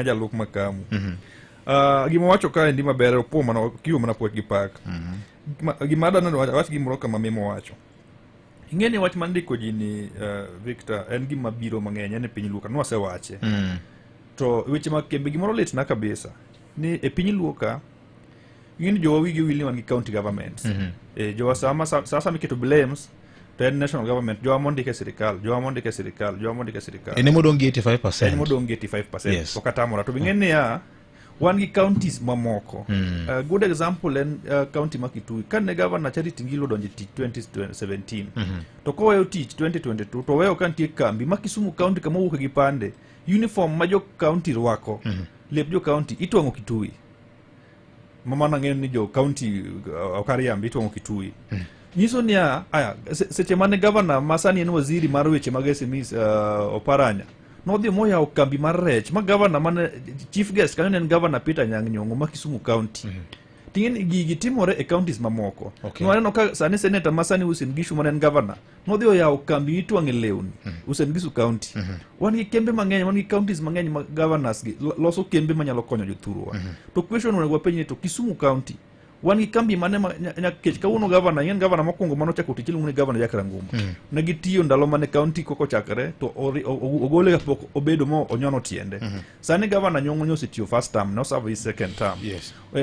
Jalup makamu. Gima wacho kaendi maber opuo mana kiwo mana puoch gi pak. Gima adwa ni awach gimoro kama Memo wacho. Ing'e ni wach mar ndiko ji ni Victor en gima biro mang'eny en e piny Luo ka nwasewache. To weche mag kembe gimoro litna kabisa ni e piny Luo ka ing'e ni jowa wigi owil ni wan gi county governments. Jowa sama sa miketo blames to en national government jowa mondik e sirikal, jowa mondik e sirikal, jowa mondik e sirikal. En emodong' gi 85%. En modong' gi 85%. Yes. Ok atamora. To ing'e niya, wan gi counties mamoko. Good example en county ma Kitui. Kane governor Charity Ngilu odonjo e tich 2017, to koweyo tich 2022 to oweyo ka nitie kambi ma Kisumu county kama owuoke gi pande, uniform ma jo county rwako, lep jo county itwang'o Kitui. Ma mano ang'eyo ni jo county ok ariambi itwang'o Kitui. Nyiso niya, aya, seche mane governor ma sani en waziri mar weche mag SMEs Oparanya nodhi moyawo kambi mar rech ma governor mane chief guest kanyo ne en governor Peter Anyang' Nyong'o ma Kisumu county. Ting'e ni gigi timore e counties mamoko. Nwaneno ka sani senator ma sani Uasin Gishu mane en governor nodhi oyawo kambi mitwang'e lewni Uasin Gishu county. Wan gi kembe mang'eny, wan gi counties mang'eny ma governors gi loso kembe manyalo konyo jothurwa. To question onego wapenj ni to Kisumu county wan gi kambi mane ma kech kawuono governor ing'en governor mokwongo mane ochako tich iluongo ni governor Jack Ranguma. Ne gitiyo ndalo mane county koko ochakore to ogole kapok obedo mo onyono tiende. Sani governor Nyong'o nyo osetiyo first term, no serve his second term.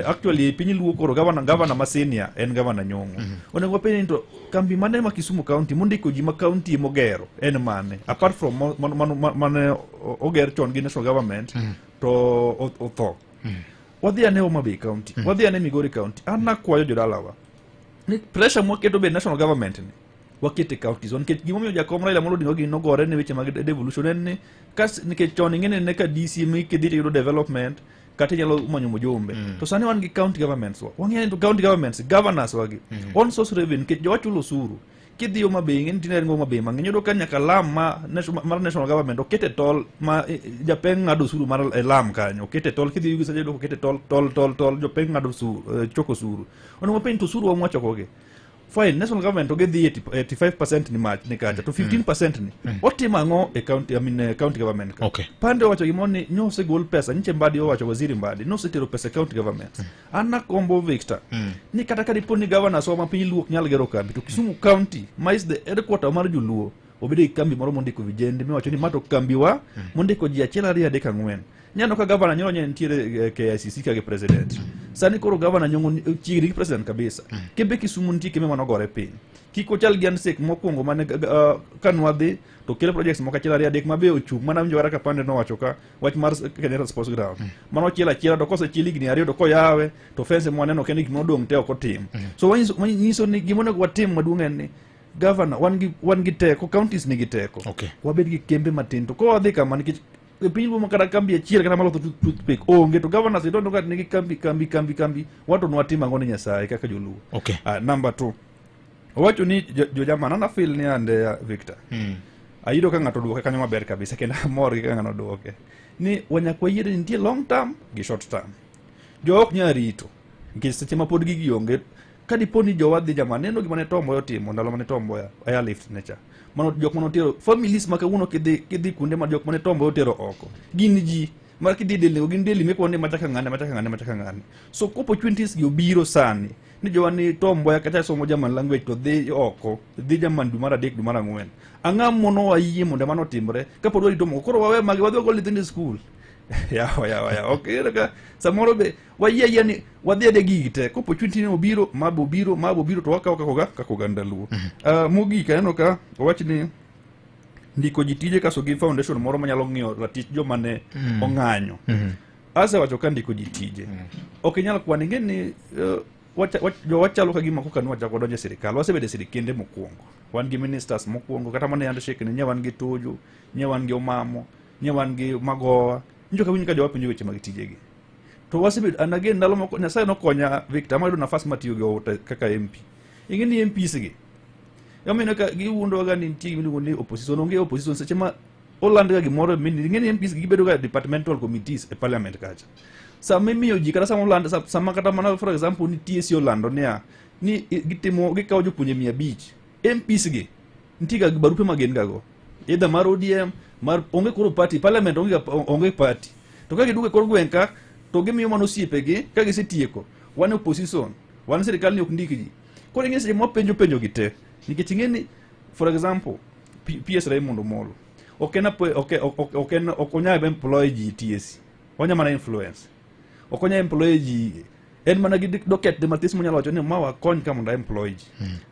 Actually piny Luo koro governor ma senior en governor Nyong'o. Onego wapenj ni to kambi mane ma Kisumu county mondiko ji ma county mogero en mane? Apart from mane oger chon gi national government to otho. Wadhi ane Homa Bay county, wadhi ane Migori county. An nakwayo jodalawa ni pressure mwaketo be national government ni wakete e counties nikech gimomiyo jakom Raila Amolo Odinga gini nogore ne weche mag devolution en ni kas nikech chon ing'e ni ka DC mikidhi to iyudo development kata inyalo manyo mojumbe. To sani wan gi county governments wa wang'eyo ni to county governments governors wagi on source revenue nikech jowa chulo osuru. Kidhi Homa Bay ing'e ni tinde en Homa Bay mang'eny iyudo ka nyaka lam ma mar national government okete tol ma japeng ng'ado osuru mar e lam kanyo okete tol. Kidhi Yugi Saja iyudo okete tol tol tol tol jopeng ng'ado osuru, choko osuru. Onego wapenj to osuru wa mwachokogi fine national government to gidhi 85% ni mach ni kacha to 15% ni otimo ang'o e county, I mean, county government ka. Pande owacho gimoro ni nyosegol pesa nyiche Mbadi owacho waziri Mbadi nosetero pesa e county government. An nakombo Victor ni kata ka dipo ni governors wa ma piny Luo ok nyal gero kambi to Kisumu county ma is the headquarter mar joluo obed gi kambi moro mondiko vijende miwacho ni ma to kambi wa mondiko ji achiel ariyo adek ang'wen. Nyaneno ka governor Nyoro ne nitiere KICC ka gi president. Sani koro governor Nyong'o chiegni gi president kabisa. Kembe Kisumu nitie kembe manogore piny. Kik ochal gi handshake mokwongo mane ka nwadhi to kelo projects moko achiel ariyo adek mabe ochung' mana winjo kata ka Pande nowacho ka wach mar Kenyatta Sports Ground. Mano ochiel achiela to kosechiel higni ariyo to koyawe to fence mwaneno kendo gik modong' te ok otim. So wanyiso ni gima onego watim maduong' en ni governor wan gi teko, counties nigi teko. Wabed gi kembe matin to kowadhi kama nikech e piny luo ma kata kambi achiel kata maloso toothpick onge to governors idonjo ka nigi kambi kambi kambi kambi wato nwatim ang'o ni Nyasaye kaka joluo. Number 2 owacho ni jo jamana na feel ni ande Victor. Ayudo ka ng'ato oduoke kanyo maber kabisa kendo amor gi kaka ng'ano oduoke ni wanyaka wayie ni nitie long term gi short term. Jo ok nyal rito nikech seche ma pod gigi onge ka dipo ni jowa dhi jamaa neno gima ne Tom Mboya otimo ndalo mane Tom Mboya airlift ne cha mano jok mane otero families ma kawuono kidhi kuonde ma jok mane Tom Mboya otero oko gin ji ma kidhi delni gin delni mikuonde ni machaka ng'ane machaka ng'ane machaka ng'ane. So ka opportunities gi obiro sani ni jowa ni Tom Mboya kata somo German language to dhi oko dhi German dwe mar adek dwe mar ang'wen ang'o mono wayie mondo mano otimre kapod warito moko koro wawe magi wadhi wagol nyithindo e skul. Yawa yawa yawa ok iyudo ka samoro be wayie ayie ni wadhi adhi gigi te ka opportunity ni obiro ma be obiro ma be obiro to wakawo kaka oganda Luo. Mogik aneno ka owach ni ndiko ji tije kaso gi foundation moro manyalo ng'iyo ratich joma ne ong'anyo. Asewacho ka ndiko ji tije ok inyal kwano ing'e ni jowa chalo ka gima koka nwachako donjo e sirikal wasebedo e sirikende mokwongo wan gi ministers mokwongo kata mana e handshake ni nye wan gi Tuju nye wan gi Omamo nye wan gi Magoha njo ka winjo ka jowa penjo weche mag tijegi to wasebedo and again ndalo moko Nyasaye nokonya Victor amayudo nafas matiyo gi Outa kaka MP. Ing'e ni MPs gi emomiyo ka giwuondowaga ni nitie gima iluongo ni opposition onge opposition seche ma oland ga gimoro e ing'e ni MPs gi gibedo ga departmental committees e parliament kacha. Sama imiyo ji kata sama oland sama kata mana for example ni TSC olando niya ni gitimo gikawo jopuonje 500 MPs gi nitie ga barupe ma gin ga go either mar ODM mar onge koro party parliament onge party. To ka giduogo e kor gweng' ka to gimiyo mana osiepegi ka gisetieko. Wan e opposition, wan sirikal ni ok ndik ji. Koro ing'e seche mwapenjo penjo gi te nikech ing'e ni for example PS Raymond Omolo ok en ok en ok onyal employ ji TSC. Onya mana influence. Ok onya employ ji en mana gi docket de matis monyalo wacho ni ma wakony ka mondo employ ji.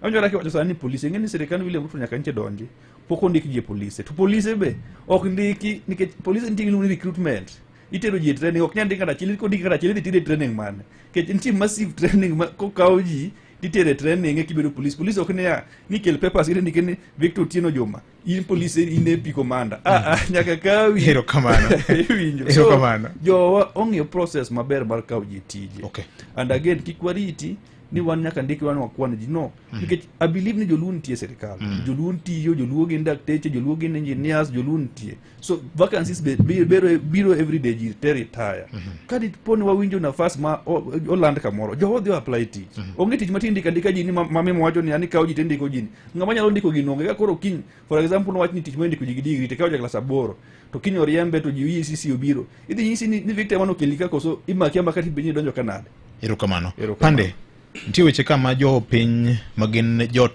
Awinjo kaka iwacho sani ni polise ing'e ni sirikal William Ruto nyaka nche donji pok ondik ji e polise to polise be ok ndiki nikech polise nitie gimiluongo ni recruitment itero ji e training ok nyal ndik ng'ato achiel kondik ng'ato achiel idhi tere e training mane nikech nitie massive training ma kokaw ji titere e training e kibedo police police ok niya ni kel papers ire ndike ni Victor Otieno Juma in police in AP commander nyaka kawi Erokamano. iwinjo Erokamano. jowa ong'eyo process maber mar kawo ji tije Okay. and again kik wariti ni wan nyaka ndik wan wakwan ji no nikech i believe ni joluo nitie e sirikal joluo tiyo joluo gin dakteche joluo gin engineers joluo nitie so vacancies be, biro, biro every day ji te retire ka dipo ni wawinjo nafas ma oland kamoro jowa dhi apply tich onge tich matin ndika ndika ji ni ma mima wacho ni ani kawo ji to indiko ji ni ng'ama nyalo ndiko gino onge ka koro kiny for example nowach ni tich ma indiko ji gi degree to ikawo ja klas aboro to kiny oriembe to ji EACC obiro idhi nyisi ni, ni Victor ema nokeli ka koso imaki amaka tipenji ni idonjo ka nade Erokamano. Erokamano. Pande, nitie weche ka ma jopiny ma gin jo